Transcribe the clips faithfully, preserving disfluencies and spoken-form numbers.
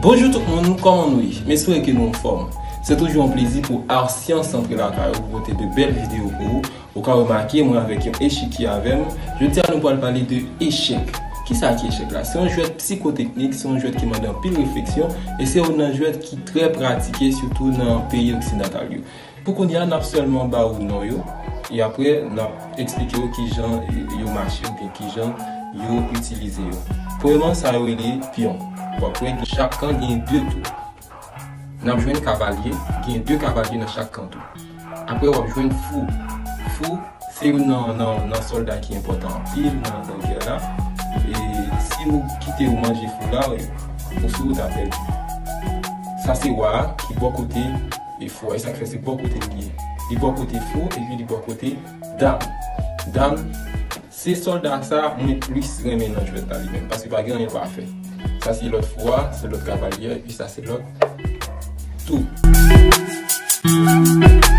Bonjou tout moun, kòman nou ye? M espere ke nou anfòm. Se toujou yon plezi pou Art Science antre lakay ou pou pote de bèl videyo pou ou. Ou ka remake, mwen avèk yon echik ki avè m. Jodi a, nou pral pale de echèk. Kisa ki echèk la? Se yon jwèt psikoteknik, se yon jwèt ki mande anpil refleksyon, e se youn nan jwèt ki trè pratike, sitou nan peyi oksidantal yo. Pou kounye a, n ap sèlman ba ou non yo, e apre, n ap eksplike w kijan yo mache oubyen kijan yo itilize yo. Premyèman, sa yo rele pyon. W ap wè chak kan gen de tou. N ap jwenn kavalye, gen de kavalye nan chak kan tou. Apre, w ap jwenn fou. Fou, se youn nan, nan, nan sòlda ki enpòtan anpil nan, nan gè la. E si ou kite yo manje fou la, ou sou wout a pèdi. Sa se wa a ki bò kote e fou a. E sa k fè se bò kote li ye. Li bò kote fou epi li bò kote dam. Dam, se sòlda sa mwen plis renmen nan jwèt la li menm, paske pa gen anyen l pa fè. Sa se lòt fou a, se lòt kavalye a, epi sa se lòt tou.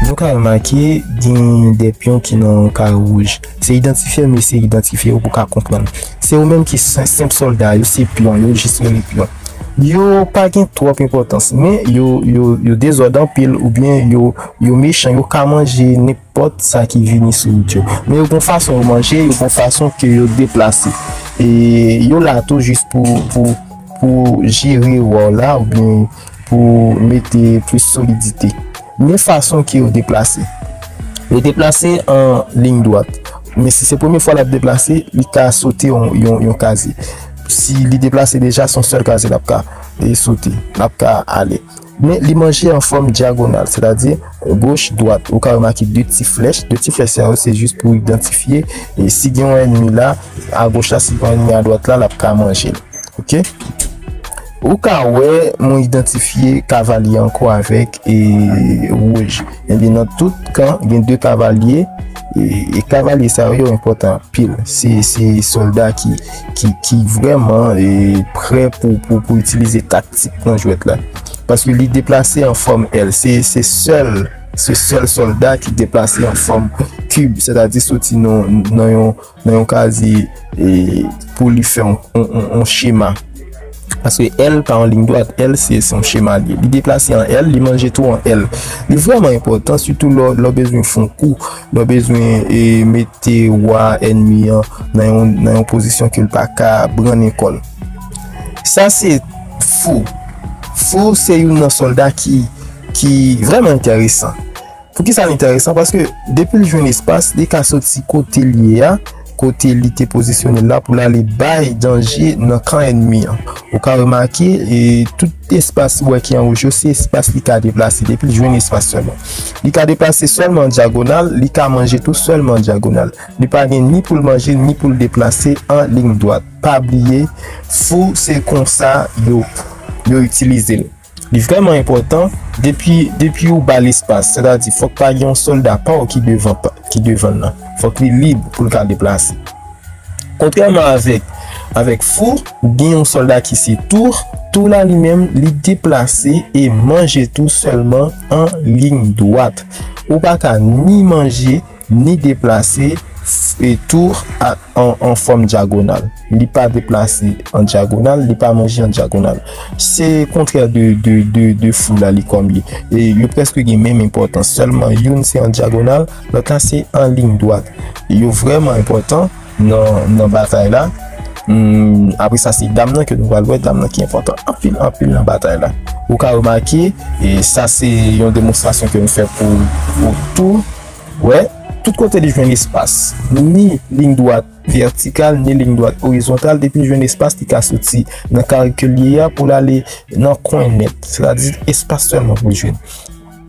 Nou ka remake gen de pyon ki nan yon kare wouj. Se idantifye l, mesye, idantifye yo pou ka konprann. Se yo menm ki sen-, senp sòlda yo, se pyon, yo jis rele pyon. Yo pa gen twòp enpòtans, men yo, yo, yo dezòd anpil, oubyen yo, yo mechan, yo ka manje nenpòt sa ki vini sou wout yo. Men yo gon fason yo manje, yo gon fason ke yo deplase. E yo la tou jis pou, pou, pou jere wa w la, oubyen pou mete plis solidite. Men fason ke yo deplase. Yo deplase an liy dwat. Men si se premye fwa l ap deplase, li ka sote yon, yon, yon kazye. Si li deplase deja, se yon sèl kazye l ap ka, e, sote, l ap ka ale. Men li manje an fòm dyagonal, sètadi goch, dwat. Ou ka remake de ti flèch. De ti flèch sa yo, se jis pou idantifye, e, si gen yon ènmi la, agoch la, si gen yon ènmi adwat la, l ap ka manje l. Oke? Ou ka wè mwen idantifye kavalye ankò avèk, e, wouj. Ebyen, nan tout kan, gen de kavalye, e, e kavalye sa yo enpòtan anpil. Se, se sòlda ki, ki, ki vrèman, e, prè pou, pou, pou itilize taktik nan jwèt la. Paske li deplase an fòm L. Se, se sèl, se sèl sòlda ki deplase an fòm kib, sètadi soti nan, nan yon, nan yon kazye, e, pou li fè yon, yon, yon, yon chema. Paske L pa yon liy dwat, L se, se yon chema li ye. Li deplase an L, li manje tou an L. Li vrèman enpòtan, sitou lè, lè w bezwen fè yon kou, lè w bezwen, e, mete wa ènmi an nan yon, nan yon pozisyon ke l pa ka brannen kò l. Sa se fou. Fou se youn nan sòlda ki, ki vrèman enteresan. Poukisa l enteresan? Paske depi l jwenn espas, li ka soti kote l ye a, kote li te pozisyone l la pou l ale bay danje nan kan ènmi an. Ou ka remake, e, tout espas ou wè ki an wouj yo, se espas li ka deplase, depi l jwenn espas sèlman. Li ka deplase sèlman an dyagonal, li ka manje tou sèlman an dyagonal. Li pa gen ni pou l manje, ni pou l deplase an liy dwat. Pa bliye, fou se konsa yo, yo itilize l. Li vrèman enpòtan, depi, depi ou ba l espas, sètadi fòk pa gen yon sòlda pa w ki devan, ki devan l nan. Fòk li lib pou l ka deplase. Kontrèman avèk, avèk fou, gen yon sòlda ki se tou, tou la li menm, li deplase e manje tou sèlman an liy dwat. Ou pa ka ni manje, ni deplase, e tou a, an, an fòm dyagonal. Li pa deplase an dyagonal, li pa manje an dyagonal. Se kontrè de, de, de, de fou la, li kòm li. E yo prèske gen menm enpòtans. Sèlman youn se an dyagonal, lòt la se an liy dwat. Yo vrèman enpòtan nan, nan batay la. Hmm, apre sa, se dam nan ke nou pral wè, dam nan ki enpòtan anpil, anpil nan batay la. Ou ka remake, e sa se yon demonstrasyon ke m fè pou, pou tou. Wè, tout kote li jwenn espas. Ni liy dwat vètikal, ni liy dwat orizontal, depi l jwenn espas, li ka soti nan kare ke l ye a pou l ale nan kwen nèt. Sètadi, espas sèlman pou l jwenn.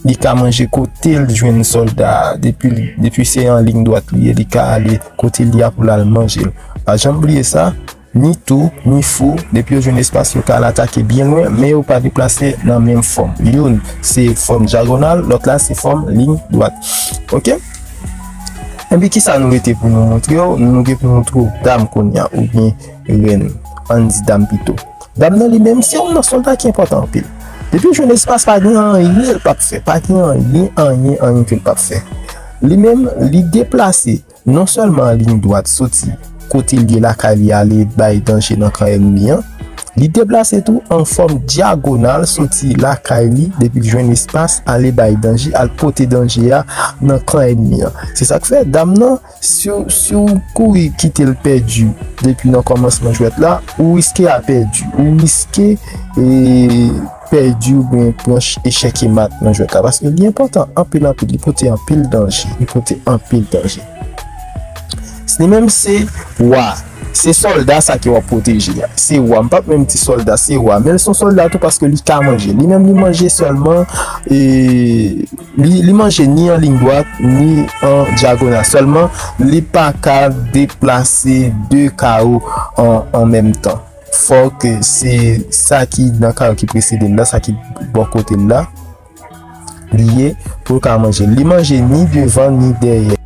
Li ka manje kote l jwenn sòlda a. Depi, depi se an liy dwat li ye, li ka ale kote l ye a pou l al manje l. Pa janm bliye sa, ni tou, ni fou, depi yo jwenn espas, yo ka al atake byen lwen, men yo pa deplase nan menm fòm. Youn se fòm dyagonal, lòt la se fòm liy dwat. Oke? Epi kisa nou rete pou nou montre w? Nou gen pou nou montre w dam kounye a, oubyen rèn. Ann di dam pito. Dam nan li menm, se youn nan sòlda ki enpòtan anpil. Depi l jwenn espas, pa gen anyen l p ap fè. Pa gen anyen, anyen, anyen ke l p ap fè. Li menm, li deplase non sèlman an liy dwat soti kote l ye lakay li ale bay danje nan kan ènmi an, Li deplase tou an fòm dyagonal, soti lakay li, depi l jwenn espas, ale bay danje, al pote danje a nan kan ènmi an. Se sa k fè, dam nan, si w, si w kouri kite l pèdi depi nan kòmansman jwèt la, ou riske a pèdi. Ou riske, e, pèdi oubyen pran ch-, echèk e mat nan jwèt la. Paske li enpòtan anpil, anpil. Li pote anpil danje. Li pote anpil danje. Li menm se wa. Se sòlda sa ke w ap pwoteje a. Se wa. M p ap menm di sòlda, se wa. Men l se yon sòlda tou paske li ka manje. Li menm li manje sèlman, e, li, li manje ni an liy dwat, ni an dyagonal. Sèlman, li pa ka deplase de kawo an, an menm tan. Fòk se sa ki nan kawo ki presede l la, sa ki bò kote l la, li ye pou l ka manje. Li manje ni devan, ni dèyè.